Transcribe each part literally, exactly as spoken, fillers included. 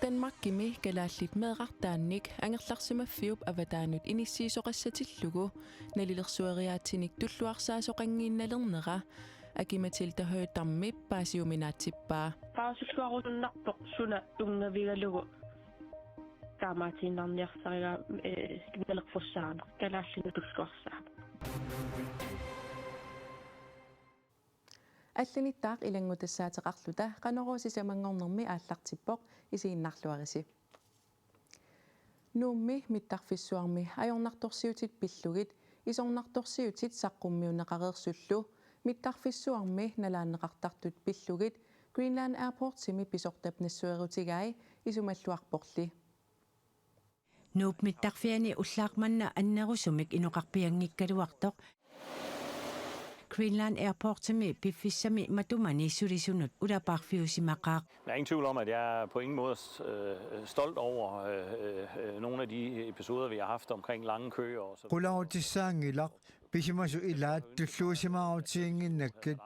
Danmarkimi kalaallit meerartaannik angerlarsimaffiup avataanut inissiisoqassatillugu nalilersueriaatsinik tulluarsaasoqanngiinnalernera Aki-Matilda Høegh-Dammip paasiuminaatsippaa. Paasilluarusunnarpoq suna tunngavigalugu taamaatiinnarniarsarigaa, eh, nalilersussaaneq kalaallinut tulluarsaaneq. Allanittaaq ilanngutassaataqarluta Qanorooq sisamanngornermi aallartippoq, isiginnaarluarisi. Nuummi mittarfissuarmi ajornartorsiutit pillugit isornartorsiutit saqqummiunneqareersullu mittarfissuarmi nalaanneqartartut pillugit Greenland Airportsimi pisortap nassuerutigai isumalluarporli. Nuup mittarfiani ullaaq manna annerusumik inoqarpianngikkaluartoq Greenland Airportsimi piffissami matumani sulisunut ulapaarfiusimaqaaq. Der er ingen tvivl om, at jeg på ingen måde er øh, stolt over øh, øh, nogle af de episoder, vi har haft omkring lange køer og så videre. Qularutissaanngilaq, pisimasut ilaat tulluusimaarutiginnginnakkit.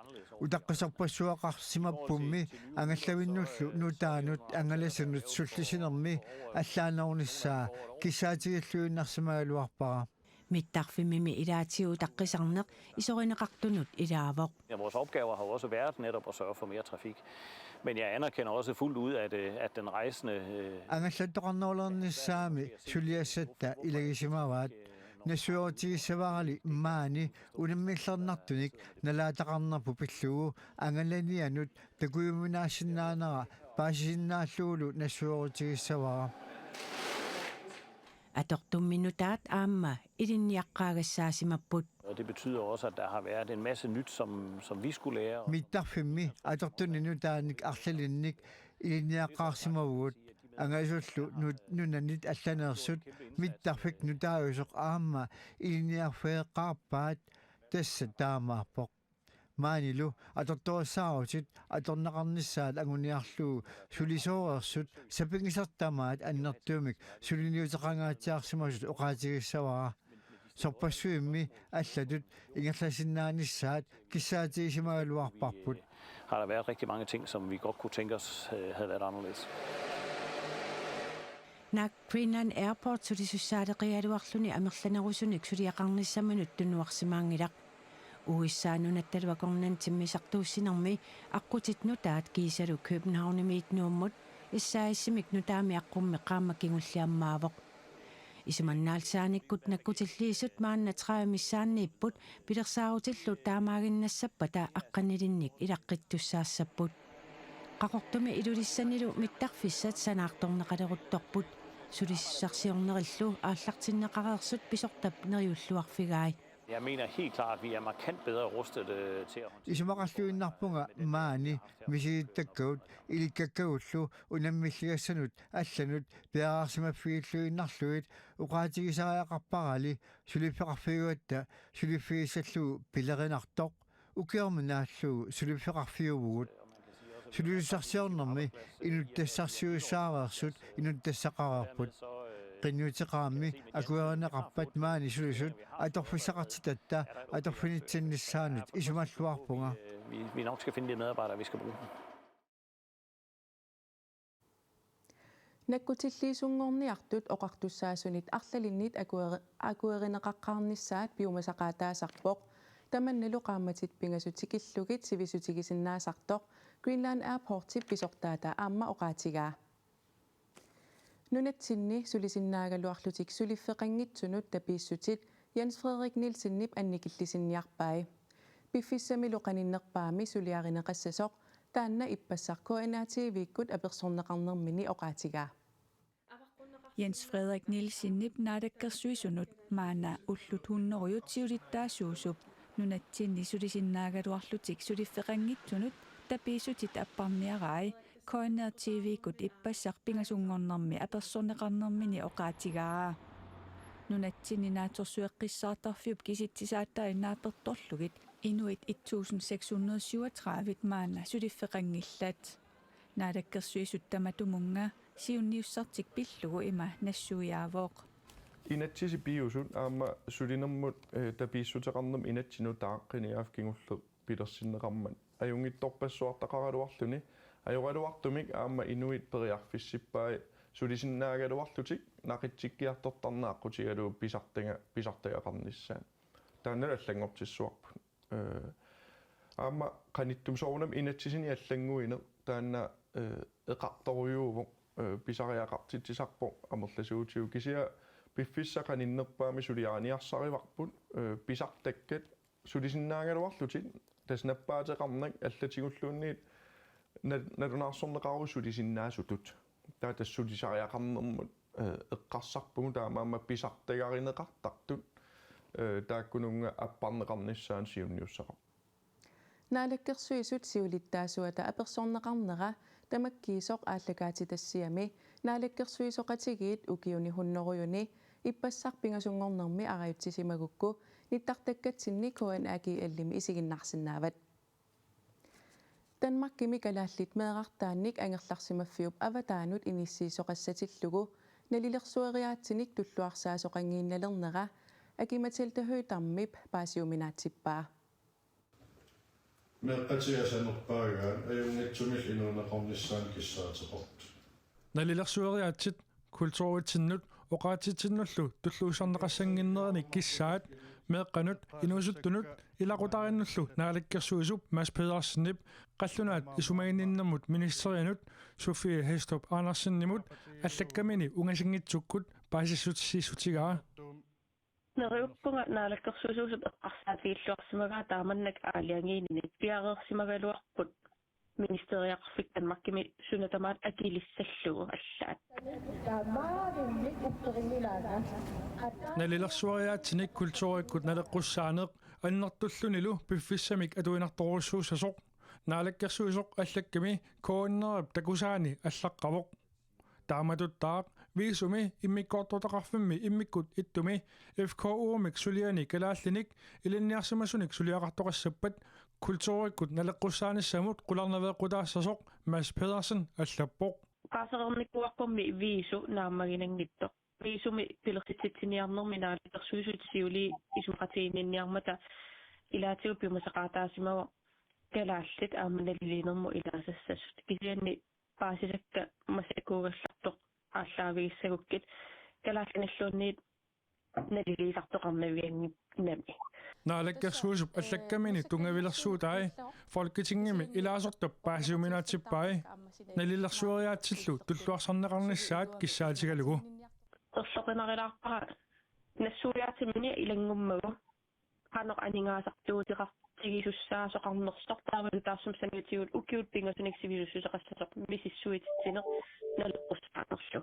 Utaqqisorpassuaqarsimappummi angallavinnullu nutaanut angalasunut sullisinermi allaanerunissaa kissaatigilluinnarsimagaluarpara. Mittarfimmimi ilaatigut utaqqisarneq isorineqartunut ilaavoq. Ja, vores opgaver har jo også været netop at sørge for mere trafik. Men jeg anerkender også fuldt ud, at, øh, at den rejsende øh, Angallattoqarnerulernissaami suliassatta ilagisimavaat. Nassuerutigissavarali maani unammillernartunik nalaataqarnerput pillugu angalanianut takujuminaassinnaanera paasisinnaallugulu nassuerutigissavara. Atortummi nutaat aamma ilinniaqqaagassaasimappoq. Og det betyder også, at der har været en masse nyt, som, som vi skulle lære. Mittarfimmi atortunik nutaanik arlalinnik ilinniaqqaarsimavugut. Angalasullu nu-, nunanit allaneersut mittarfik nutaajusoq aamma ilinniarfigeqqaarpaat, tassa taamaappoq. Maanilu atortorissaarutit atorneqarnissaat anguniarlugu sulisooreersut sapinngisartut tamaat annertuumik suliniuteqangaatsiarsimasut oqaatigissavara. Sorpassuimmi allatut ingerlasinnaanissaat kissaatigisimagaluarparput. Har der været rigtig mange ting, som vi godt kunne tænke os øh, havde været anderledes. Naak Greenland Airport sulisussaaleqigaluarluni amerlanerusunik suliaqarnissaminut tunuarsimaanngilaq. U S A-p nunattalu akornanni timmisartuussinermi aqqutit nutaat kiisalu Københavnimiit Nuummut S A S-imik nutaamik aqqummik qaammat kingulliammaavoq. Isumannaallisaanikkut nakkutilliisut maanna tredive missaanniipput pilersaarutillu taamaaginnassappata aqqanilinnik ilaqqittussaassapput. Qaqortumi Ilulissanilu mittarfissat sanaartorneqaleruttorput. Sulisussarsiornerillu aallartinneqareersut pisortap neriulluarfigai. Jeg mener helt klart, at vi er markant bedre rustet øh, til at håndtere. Isumaqarluinnarpunga maani misilittakkagut ilikkakkagullu unammilligassanut allanut piareersimaffigilluinnarlugit oqaatigisariaqarparali suliffeqarfiugatta suliffigissallugu pilerinartoq. Ukioq naallugu suliffeqarfiuvugut. Sulisussarsiornermi inuttassarsiussaareersut inuttassaqareerput. Qinnuteqarammi akuerineqarpat maani sulisut atorfissaqartitatta atorfinitsinnissaanut isumalluarpunga. Vi, vi nok skal finde de medarbejdere, vi skal bruge. Nakkutilliisunngorniartut oqartussaasunit arlalinnit akueri-, akuerineqaqqaarnissaat piumasaqaataasarpoq. Tamannalu qaammatit pingasut tikillugit sivisutigisinnaasartoq Greenland Airportip pisortaata aamma oqaatigaa. Nunatsinni sulisinnaagaluarlutik suliffeqanngitsunut tapiissutit Jens Frederik Nielsenip annikillisinniarpai. Piffissamilu qaninnerpaami suliarineqassasoq taanna ippassaq K N R T V-kkut apersorneqarnermini oqaatigaa. Jens Frederik Nielsenip naalakkersuisunut maanna ullut hunnorujut siulittaasuusup nunatsinni sulisinnaagaluarlutik suliffeqanngitsunut tapiissutit apparniarai K N R T V-kkut ippassaq pingasunngornermi apersorneqarnermini oqaatigaa. Nunatsinni naatsorsueqqissaartarfiup kisitsisaataai naapertorlugit inuit et tusind seks hundrede syvogtredive maanna suliffeqanngillat. Naalakkersuisut tamatumunnga siunniussartik pillugu ima nassuiaavoq. Inatsisi piusut aamma sulinermut, eh, tapiissuteqarnermut inatsit nutaat qinigaaffik kingulleq pilersinneqarmat ajunngitsorpassuartaqaraluarluni Ajoraluartumik aamma inuit periarfissippai sulisinnaagaluarlutik naqitsikkiartortarneq aqqutigalugu pisartaga-, pisartagaqarnissaat. Taannalu allanngortissuarput. Ee, aamma qanittumi soorunami inatsisini allannguineq taanna, ee, eqartorujuuvoq, ee, pisariaqartitsisarpoq amerlasuutigut, kisianni piffissaq qaninnerpaamik suliariniarsarivarput, ee, pisartakkat sulisinnaagaluarlutik tassa nappaateqarnak allatigulluunniit na-, nalunaarsorneqaruit sulisinnaasutut. Taava tassa sulisariaqarnermut, ee, eqqarsarpugut, taamaammat pisartagarineqartartut, ee, taakkununnga apparneqarnissaannut siunniussaqarpoq. Naalakkersuisut siulittaasuata apersorneqarnera tamakkiisoq aallakaatitassiami Naalakkersuisoqatigiit ukiuni hunnorujuni ippassaq pingasunngornermi arajutsisimagukku nittartakkatsinni K N A G L-imi isiginnaarsinnaavat. Danmarkimi kalaallit meerartaannik angerlarsimaffiup avataanut inissiisoqassatillugu nalilersueriaatsinik tulluarsaasoqanngiinnalernera Aki-Matilda Høegh-Damip paasiuminaatsippaa. Meeqqatit asanerpaagaat ajunngitsumillu inuuneqarnissaannut kissaateqartut. Nalilersueriaatsit kulturitsinnut oqaatsitsinnullu tulluussarneqassannginnerannik kissaat meeqqanut inuusuttunut ilaqutariinnullu naalakkersuisup Mads Pedersenip qallunaat isumaginninnermut ministerianut Sophie Hæstorp Andersenimut allakkamini ungasinngitsukkut paasissutissiissutigaa. Neriuppunga naalakkersuisuusup eqqarsaatigilluarsimagaa taamannak aalajangiinini piareersimagaluarput ministeriaqarfik Danmarkimi suna tamaat akilissallugu allaat. Nalilersueriaatsinik kulturikkut naleqqussaaneq annertullunilu piffissamik atuinnartorujussuussasoq naalakkersuisoq allakkami K N R-ip takusaani allaqqavoq. Taamatuttaaq Viisumi immikkoortortaqarfimmi immikkut ittumi F K U-mik suliani kalaallinik ilinniarsimasunik suliaqartoqassappat kulturikkut naleqqussaanissamut qularnaveeqqutaassasoq Mads Pedersen allappoq. Qaasereernikuuarpummi Viisu naammaginanngitsoq. Viisumi pilersitsitsiniarnermi naalakkersuisut siuliini isumaqatiginninniarmata ilaatigut piumasaqaataasimavoq kalaallit aamma naliliinermut ilaasassasut. Kisianni paasisakka massakkut uagallartoq aallaavigissagukkit kalaallinilluunniit naliliisartoqarnaviannginnami. Naalakkersuisup allakkamini tunngavilersuutai Folketingimi ilaasortap paasiuminaatsippai nalilersueriaatsillu tulluarsarneqarnissaat kissaatigalugu. Erloqinarilaarpara nassuiaatimini ilanngummagu qanoq aningaasartuuteqartigisussaasoqarnersoq taavalu taassuma saniatigut ukiut pingasunik sivisussuseqassasoq misissuititsineq naleqqussaanerlu.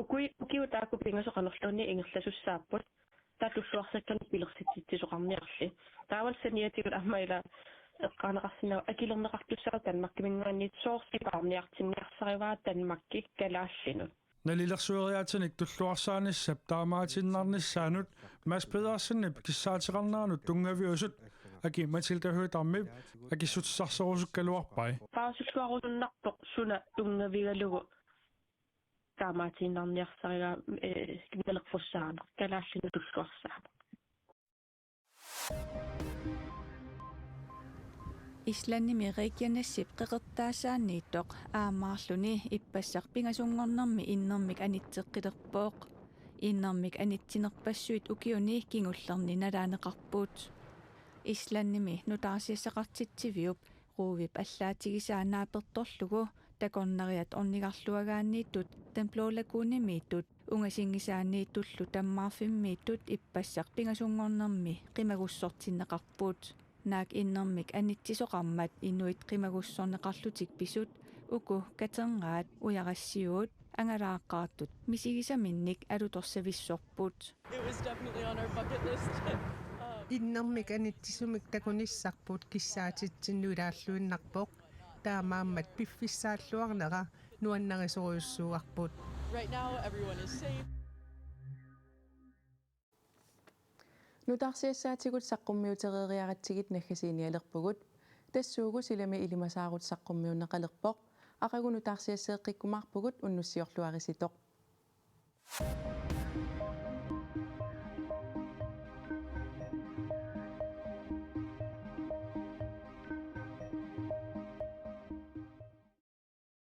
Ukui-, ukiut taakku pingasut qanorluunniit ingerlasussaapput, taava tulluarsakkanik pilersitsitsisoqarniarli. Taavalu saniatigut aamma ila eqqaaneqarsinnaavoq akilerneqartussaavoq Danmarkiminngaanniit soorlu sipaarniartinniarsarivaa Danmarki kalaallinut. Nalilersueriaatsinik tulluarsaanissap taamaatiinnarnissaanut Mads Pedersenip kissaateqarneranut tunngaviusut Aki-Matilda Høegh-Damip akissutissarsiorusukkaluarpai. Paasulluarusunnarpoq suna tunngavigalugu taamaatiinnarniarsarigaa, ee, naleqqussaaneq, kalaallinut tulluarsaaneq. Islandimi Reykjanesip qeqertaasaanniittoq aammaarluni ippassaq pingasunngornermi innermik anitseqqilerpoq. Innermik anitsinerpassuit ukiuni kingullerni nalaaneqarput. Islandimi nutaarsiassaqartitsiviup Ruuvip allaatigisaa naapertorlugu takornariat ornigarluagaanniittut Den Blå Lagunimiittut ungasinngisaanniittullu Danmarfimmiittut ippassaq pingasunngornermi qimagussortinneqarput. Naak innermik anitsisoqarmat inuit qimagussorneqarlutik pisut uku katerngaat ujarassiuut angalaaqqaartut misigisaminnik alutorsavissorput. It was definitely on our bucket list. Um, innermik anitsisumik takunissarput kissaatitsinnut ilaalluinnarpoq. Taamaammat piffissaalluarnera nuannarisorujussuuarput. Right now, everyone is safe. Nutaarsiassaatigut saqqummiutereeriaratsigit naggasiinialerpugut. Tassuugu silami ilimasaarut saqqummiunneqalerpoq. Aqagu nutaarsiasseeqqikkumaarpugut, unnussiorluarisitoq.